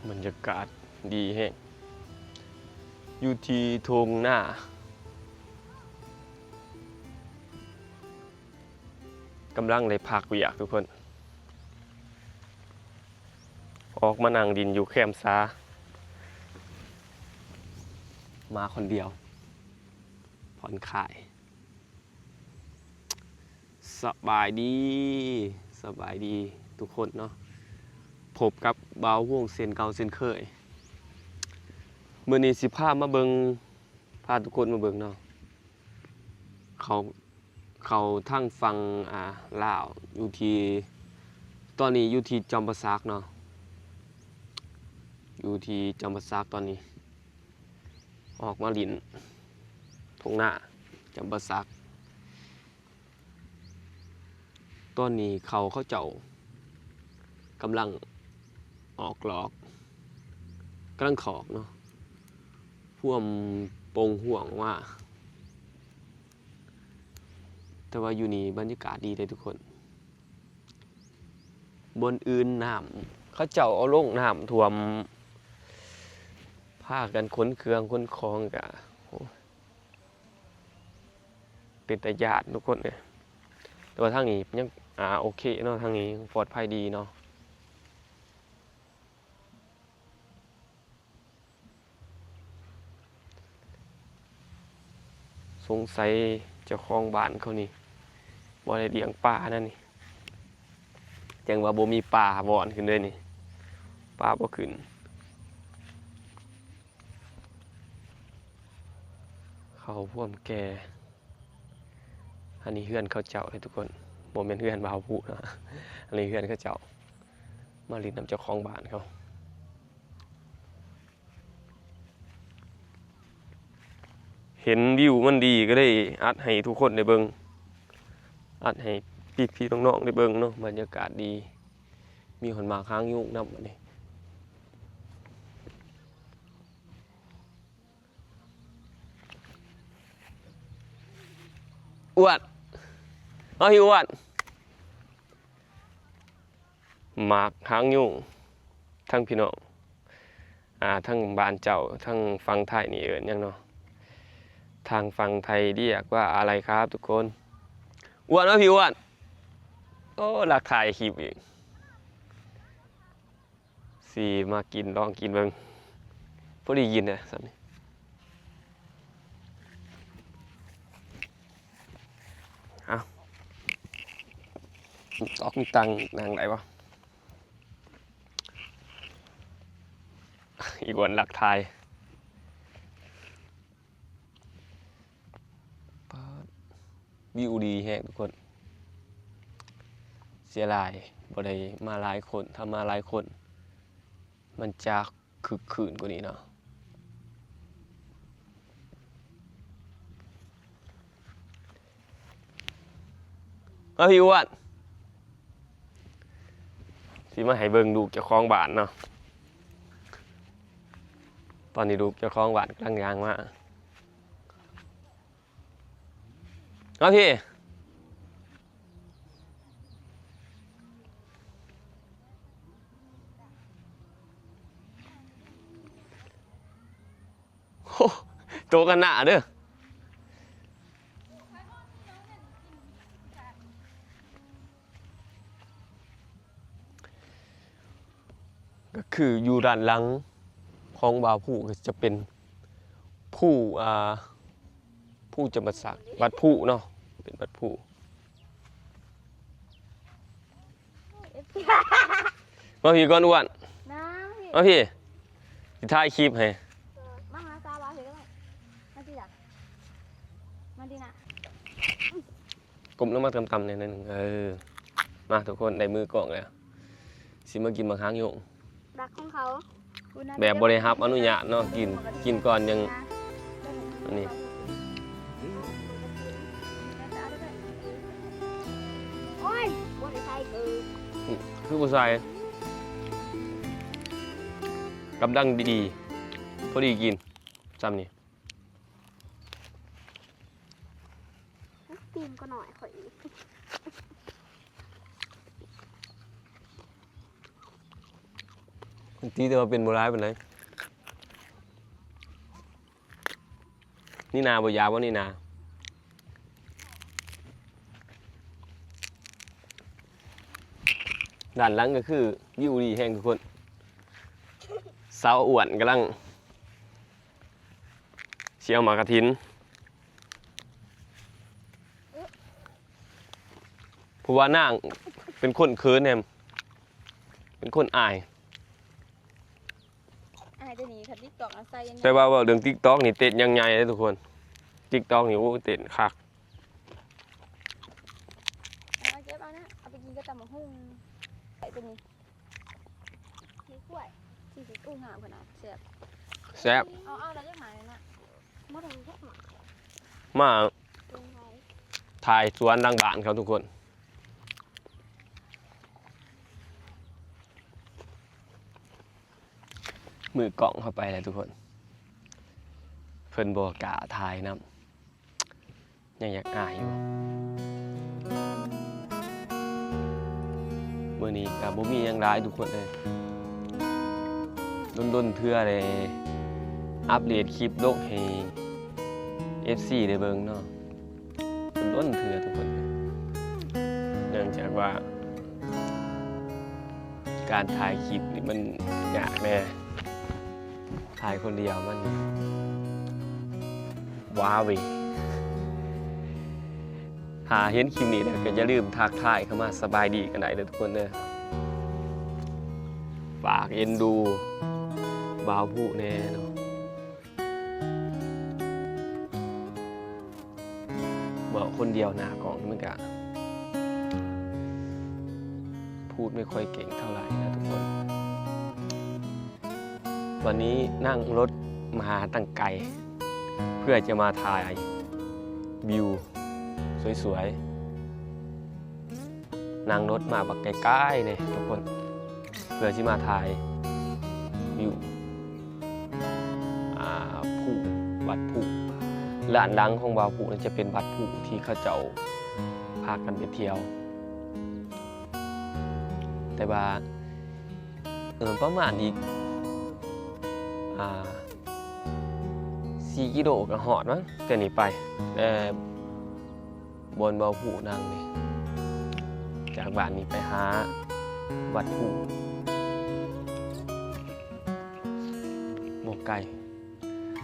ບັນຍາກາດດີແຮງ ຢູ່ທີ່ທົ່ງນາ ກຳລັງໄດ້ພັກວຽກທຸກຄົນ ອອກມານັ່ງຫຼິ້ນຢູ່ແຄມສາ ມາຄົນດຽວ ຜ່ອນຄາຍ. ສະບາຍດີ ສະບາຍດີທຸກຄົນເນາະ ພົບກັບບ່າວວົງເຊັ່ນເກົ່າເຊັ່ນເຄີຍ ມື້ນີ້ຊິພາມາເບິ່ງ ພາທຸກຄົນມາເບິ່ງເນາະ ເຂົາ ເຂົາທາງຝັ່ງ ອ່າ ລາວ ຢູ່ທີ່ ຕອນນີ້ຢູ່ທີ່ຈຳປາສັກເນາະ ຢູ່ທີ່ຈຳປາສັກຕອນນີ້ ອອກມາຫຼິ້ນທົ່ງນາຈຳປາສັກ ຕອນນີ້ເຂົາ ເຂົາເຈົ້າກຳລັງອອກດອກ ກຳລັງຖອກເນາະ ພວມປົ່ງຮວງອອກມາ ແຕ່ວ່າຢູ່ນີ້ບັນຍາກາດດີເດ້ທຸກຄົນ ບ່ອນອື່ນນ້ຳ ເຂົາເຈົ້າເອົາລົງ ນ້ຳຖ້ວມ ພາກັນຂົນເຄື່ອງຂົນຂອງກະ ໂອ້ ເປັນຕາຢ້ານທຸກຄົນເອີຍ ແຕ່ວ່າທາງນີ້ຍັງ ອ່າ ໂອເຄເນາະ ທາງນີ້ຍັງປອດໄພດີເນາະ ສົງໄສເຈົ້າຂອງບ້ານເຂົານີ້ບໍ່ໄດ້ລ້ຽງປານັ້ນນີ້ ຈັ່ງວ່າບໍ່ມີປາວອນຂຶ້ນເລີຍນີ້ ປາບໍ່ຂຶ້ນ ເຂົາພວມແກ່ ອັນນີ້ເຮືອນເຂົາເຈົ້າເດ້ທຸກຄົນ ບໍ່ແມ່ນເຮືອນບ່າວຜູ້ເນາະ ອັນນີ້ເຮືອນເຂົາເຈົ້າ ມາຫຼິ້ນນຳເຈົ້າຂອງບ້ານເຂົາ ເຫັນວິວມັນດີກໍເລີຍອັດໃຫ້ທຸກຄົນໄດ້ເບິ່ງ ອັດໃຫ້ພີ່ໆນ້ອງໆໄດ້ເບິ່ງເນາະ ບັນຍາກາດດີ ມີຮອດໝາກຫາງຍຸງນຳ ອັນນີ້ ອ້ວນ ເອົາ ພີ່ອ້ວນ ໝາກຫາງຍຸງ ທັງພີ່ນ້ອງ ອ່າ ທັງບ້ານເຈົ້າ ທັງຝັ່ງໄທນີ້ເອີ້ນຫຍັງເນາະ ທາງຝັ່ງໄທລຽກວ່າອະໄລຄັບທຸກຄົນ ອ້ວນ ເອົາ ພີ່ອ້ວນ ໂອ້ ລັກຖ່າຍຄລິບອີກ. ຊິມາກິນ ລອງກິນເບິ່ງ ພໍດີກິນເດ້ສ່ຳນີ້ ເອົາ ຕອກມີຕັງນັ່ງໄດ້ບໍ່ ອີກວັນລັກຖ່າຍ. ປາດ ວິວດີແຮງທຸກຄົນ ເສຍດາຍບໍ່ໄດ້ມາຫຼາຍຄົນ ຖ້າມາຫຼາຍຄົນມັນຈະຄຶກຄື້ນກວ່ານີ້ເນາະ ມາພີ່ອ້ວນ ຊິມາໃຫ້ເບິ່ງລູກເຈົ້າຂອງບ້ານເນາະ ຕອນນີ້ລູກເຈົ້າຂອງບ້ານກຳລັງຍ່າງມາ. ມາພີ່ ໂອ້ ໂຕກັນໜ້າເດີ ກໍຄືຢູ່ດ້ານຫຼັງຂອງບ່າວພູກໍຈະເປັນພູ ອ່າ ພູຈຳປາສັກ ວັດພູເນາະ ເປັນວັດພູ ມາພີ່ກ່ອນ ອ້ວນ ມາພີ່ ມາພີ່ ຊິຖ່າຍຄລິບໃຫ້ ມາຫາສາວບ່າວພີ້ ມາທີ່ລະ ມາທີ່ນະ ກົ້ມລົງມາຕ່ຳໆແດ່ໜ້ອຍໜຶ່ງ ເອີ ມາທຸກຄົນ ໄດ້ມືກ້ອງແລ້ວ ຊິມາກິນໝາກຫາງຍົງ ລັກຂອງເຂົາ ແບບບໍ່ໄດ້ຮັບອະນຸຍາດເນາະ ກິນ ກິນກ່ອນຍັງ ອັນນີ້ ໂອ້ຍ ບໍ່ໄດ້ໃສ່ເກີ ອື ຄືບໍ່ໃສ່ ກຳລັງດີໆ ພໍດີກິນ ຊ່ຳນີ້. ຕີນກໍໜ້ອຍຂ້ອຍອີກ. ຕິ ແຕ່ວ່າເປັນບໍ່ຫຼາຍປານໃດ. ນີ້ນາບໍ່ຢາກບໍ່ນີ້ນາ? ດ້ານຫຼັງກໍຄືວິວດີແຮງທຸກຄົນ. ສາວອ້ວນກຳລັງຊິເອົາໝາກກະຖິນ ເພາະວ່ານາງເປັນຄົນເຂີນແຮງ ເປັນຄົນອາຍ. ອາຍແຕ່ນີ້ ຄັນຕິກຕອກອາໄສ ແຕ່ວ່າເວົ້າເລື່ອງຕິກຕອກນີ້ເຕັ້ນຢ່າງໃຫຍ່ເດ້ທຸກຄົນ. ຕິກຕອກນີ້ ໂອ້ ເຕັ້ນຄັກ. ເອົາເກັບເອົານະ ເອົາໄປກິນກັບຕຳບັກຫຸ່ງ. ໄປຕົວນີ້ ມີກ້ວຍ ຊິຊິ ໂອ້ ງາມຂະໜາດ ແຊບ ແຊບ. ເອົາ ເອົາແລ້ວຈັກໝາກນະ ບໍ່ໄດ້ຈັກໝາກ. ມາຖ່າຍສວນຫຼັງບ້ານເຂົາທຸກຄົນ. ມືກ້ອງເຮົາໄປແລ້ວທຸກຄົນ ເພິ່ນບໍ່ກ້າຖ່າຍນຳ ຍັງຢາກອາຍຢູ່. ມື້ນີ້ກໍບໍ່ມີຫຍັງຫຼາຍທຸກຄົນເອີຍ ດົນໆເທື່ອໄດ້ອັບເດດຄລິບລົງໃຫ້ເອັຟຊີໄດ້ເບິ່ງເນາະ. ດົນໆເທື່ອທຸກຄົນ ເນື່ອງຈາກວ່າການຖ່າຍຄລິບນີ້ມັນຍາກແດ່ ຖ່າຍຄົນດຽວມັນວ້າເວ. ຖ້າເຫັນຄລິບນີ້ແລ້ວກໍຢ່າລືມທັກທາຍເຂົ້າມາສະບາຍດີກັນໄດ້ເດີທຸກຄົນເດີ. ຝາກເອັນດູບ່າວຜູ້ແດ່ເນາະ. ເວົ້າຄົນດຽວໜ້າກ້ອງນີ້ມັນກະພູດໄມ່ຄ່ອຍເກັ່ງເທົ່າໄຫຼນະທຸກຄົນ. ວັນນີ້ນັ່ງລົດມາຕັ້ງໄກ ເພື່ອຈະມາຖ່າຍວິວສວຍໆ. ນັ່ງລົດມາບັກໄກໆເລີຍທຸກຄົນ ເພື່ອຊິມາຖ່າຍວິວ ອ່າ ພູ ວັດພູ. ດ້ານຫຼັງຂອງບ່າວຜູ້ນັ້ນຈະເປັນວັດພູທີ່ເຂົາເຈົ້າພາກັນໄປທ່ຽວ ແຕ່ວ່າ ເອີ ປະມານອີກ ອ່າ ສີ່ກິໂລກໍຮອດມັ້ງ ແຕ່ນີ້ໄປ ແຕ່ ບ່ອນບ່າວຜູ້ນັ່ງນີ້ ຈາກບ້ານນີ້ໄປຫາວັດພູບໍ່ໄກ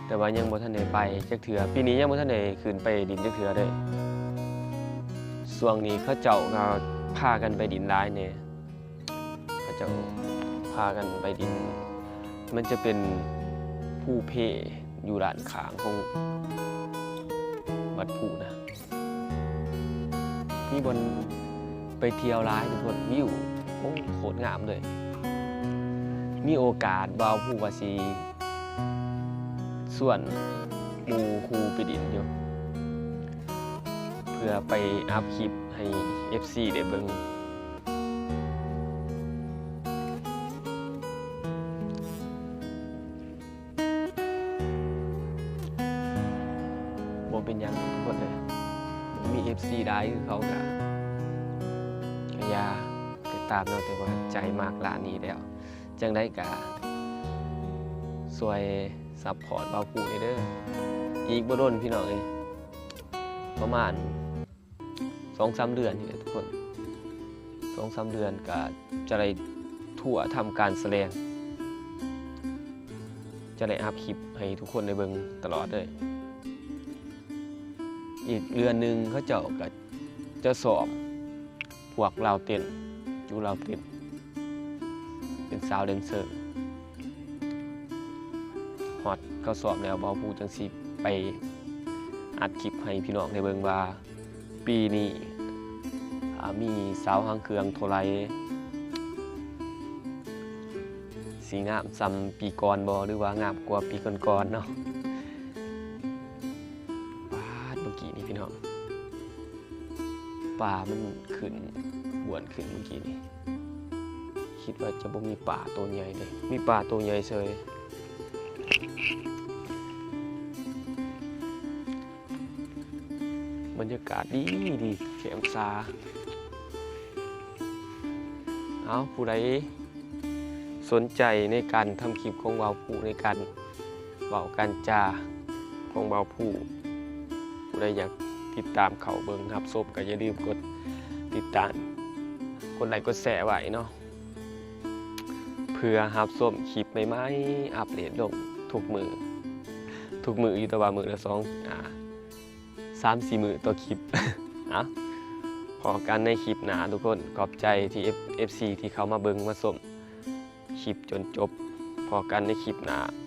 ແຕ່ວ່າຍັງບໍ່ທັນໄດ້ໄປຈັກເທື່ອ. ປີນີ້ຍັງບໍ່ທັນໄດ້ຂຶ້ນໄປດິນຈັກເທື່ອເດ້. ຊ່ວງນີ້ເຂົາເຈົ້າກໍພາກັນໄປດິນຫຼາຍແດ່. ເຂົາເຈົ້າພາກັນໄປດິນ ມັນຈະເປັນພູເພຢູ່ດ້ານຂ້າງຂອງວັດພູນະ ມີບ່ອນໄປທ່ຽວຫຼາຍທຸກຄົນ ວິວ ໂອ້ ໂຄດງາມເລີຍ. ມີໂອກາດບ່າວຜູ້ວ່າຊິຊວນໝູ່ຄູ່ໄປດິນຢູ່ ເພື່ອໄປອັບຄລິບໃຫ້ເອັຟຊີໄດ້ເບິ່ງ. ບໍ່ເປັນຫຍັງທຸກຄົນເອີຍ ມີເອັຟຊີຫຼາຍຄືເຂົາກະ ກະຢ່າ ຕິດຕາມເນາະ ແຕ່ວ່າໃຈມັກຮ້ານນີ້ແລ້ວ ຈັ່ງໃດກະຊ່ວຍຊັບພອດບ່າວຜູ້ແດ່ເດີ. ອີກບໍ່ດົນພີ່ນ້ອງເອີຍ ປະມານ ສອງສາມເດືອນນີ້ແຫຼະທຸກຄົນ ສອງສາມເດືອນກະຈະໄດ້ທົວທຳການສະແດງ ຈະໄດ້ອັບຄລິບໃຫ້ທຸກຄົນໄດ້ເບິ່ງຕະຫຼອດເລີຍ. ອີກເດືອນໜຶ່ງເຂົາເຈົ້າກະຈະຊ້ອມພວກລາວເຕັ້ນ ຢູ່ລາວເຕັ້ນ ເປັນສາວແດນເຊີ. ຮອດເຂົາຊ້ອມແລ້ວ ບ່າວຜູ້ຈັ່ງຊິໄປອັດຄລິບໃຫ້ພີ່ນ້ອງໄດ້ເບິ່ງວ່າ ປີນີ້ ອາ ມີສາວຫາງເຄື່ອງເທົ່າໃດ ຊິງາມສ່ຳປີກ່ອນບໍ່ ຫຼືວ່າງາມກວ່າປີກ່ອນໆເນາະ. ປາດ ເມື່ອກີ້ນີ້ພີ່ນ້ອງ ປາມັນຂຶ້ນ ບວນຂຶ້ນເມື່ອກີ້ນີ້ ຄິດວ່າຈະບໍ່ມີປາໂຕໃຫຍ່ເດ້ ມີປາໂຕໃຫຍ່ເສີຍ. ບັນຍາກາດດີດີ ແຄມຊາ. ເອົາ ຜູ້ໃດ ສົ ສົນໃຈໃນການທຳຄລິບຂອງບ່າວພູ ໃນການເວົ້າການຈາຂອງບ່າວພູ ຜູ້ໃດຢາກຕິດຕາມເຂົ້າເບິ່ງຮັບຊົມ ກໍຢ່າລືມກົດຕິດຕາມ ກົດໄລກ໌ ກົດແຊຣ໌ໄວ້ເນາະ ເພື່ອຮັບຊົມຄລິບໃໝ່ໆ ອັບເດດລົງທຸກມື້ ທຸກມື້ຢູ່ ແຕ່ວ່າມື້ລະສອງ ອາ ສາມສີ່ມື້ຕໍ່ຄລິບ ເອົາ ພໍ້ກັນໃນຄລິບໜ້າທຸກຄົນ. ຂອບໃຈທີ່ ເອັຟ ເອັຟຊີ ທີ່ເຂົ້າມາເບິ່ງມາຊົມຄລິບຈົນຈົບ. ພໍ້ກັນໃນຄລິບໜ້າ.